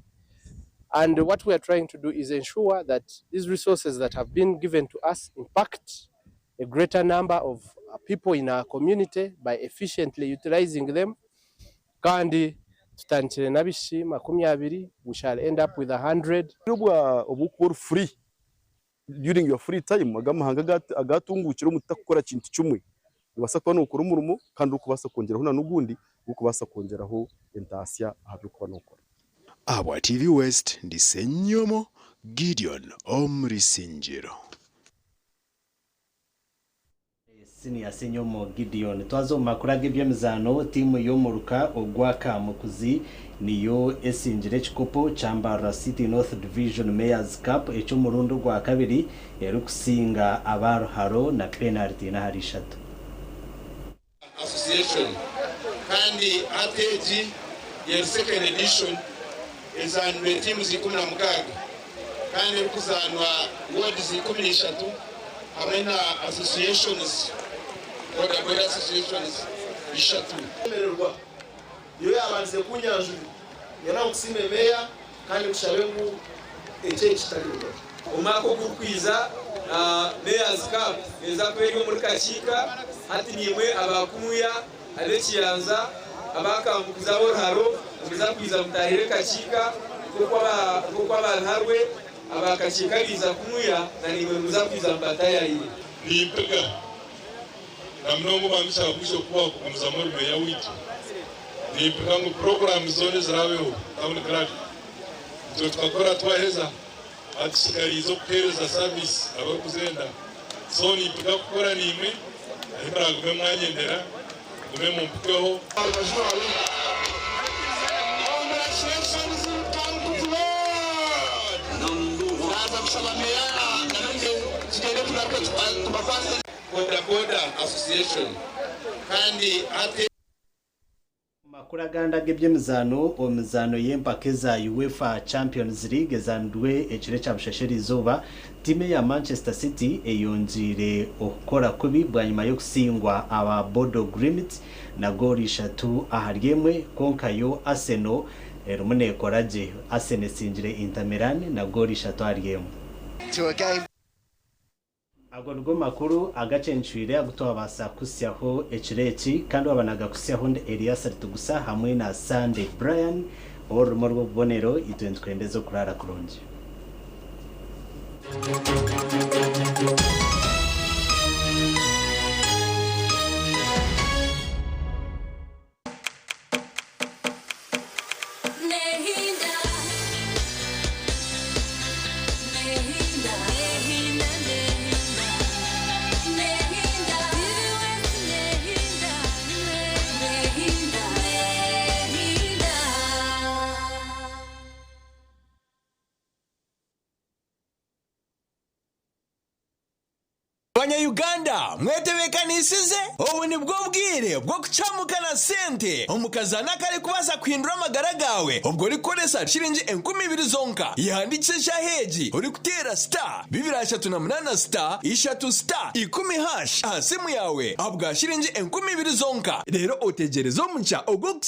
And what we are trying to do is ensure that these resources that have been given to us impact a greater number of people in our community by efficiently utilizing them. Kandi tutandikire n'abaishiki 20, we shall end up with 100. Obu kuba ori free during your free time, aga amahanga agatungukire omuntu takukora kintu kimwe, nobaasa kuba nokora omurimo kandi orikubaasa kwongyeraho na n'ogundi ogurikubaasa kwongyeraho entaasya aha by'okuba nokora. Ahabwa TV West, ndi Ssenyomo Gideon omuri Isingiro. Senior Ssenyomo Gideon. Twaza omu makuru ag'eby'emizaano, tiimu y'omuruka ogwa Kamukuzi niyo esingire ekikopo kya Mbarara City North Division Mayor's Cup eky'omurundi ogwakabiri erikusinga aba Ruharo na penariti ina ahari ishatu. Association kandi hati egi eri second edition ezaanirwe teams 16 kandi erikuzaanwa wards 13 hamwe na associations, boda boda associations ishatu. Kushemererwa niyo yabandize kunyanjurira. Nyenda nkusiime Meeya kandi nkushabe ngu eki eki kitarirugaho. Omwaka ogurikwija Mayor's Cup neeza kuba eri omuri Kakiika. Hati niimwe aba Kunuya, ab'Ekiyanza, aba Kambukuzi, ab'Oruharo nimuza kwija mutaahire Kakiika nk'oku aba Ruharwe, aba Kakiika baija Kunuya na naimwe nimuza kwija mubataayaayire. Nimpiga na munonga obwamishaba bwija kubaho kugumizamu ori meeya waitu. Nimpiga ngu puroguraamu zoona eziraabeho Town Clerk itwe tukakora twaheza hatusigariize okuheereza service abarikuzenda. So nimpiga kukora naimwe ahi muragume mwanyendera mugume mumpikeho. Boda Boda Association kandi hati. Amakuru agandi ag'eby'emizaano omu mizaano y'empaka eza UEFA Champions League ezaanirwe ekiro ekya busheshe eriizooba, tiimu eya Manchester City eyongyeire okukora kubi bwanyima y'okusingwa aba Bodo Glimt na goolo ishatu ahari emwe kwonka yo Arsenal erimu neekora gye. Arsenal esingire Inter Milan na goolo ishatu ahari emwe. Ago nigo makuru agacencwire agu twabaasa kuhitsyaho ekiro eki, kandi waaba naagakuhitsyaho ndi Elias Ritugusa hamwe na Sunday Brian ow'orurimi orw'obubonero. Itwe nitukwendeza okuraara kurungi. Banya-Uganda mwetebeekanisize? Obu nibwo bwire bw'okucamuka na sente omu kazaano akarikubaasa kuhindura amagara gaawe obwo orikukoresa shiringi 2000 zonka. Yehandiikise eshaaha egi orikuteera star 238 star ishatu star ikumi hash aha simu yaawe ahabwa shiringi 2000 zonka reero otegyereze omugisha ogw'okusinga.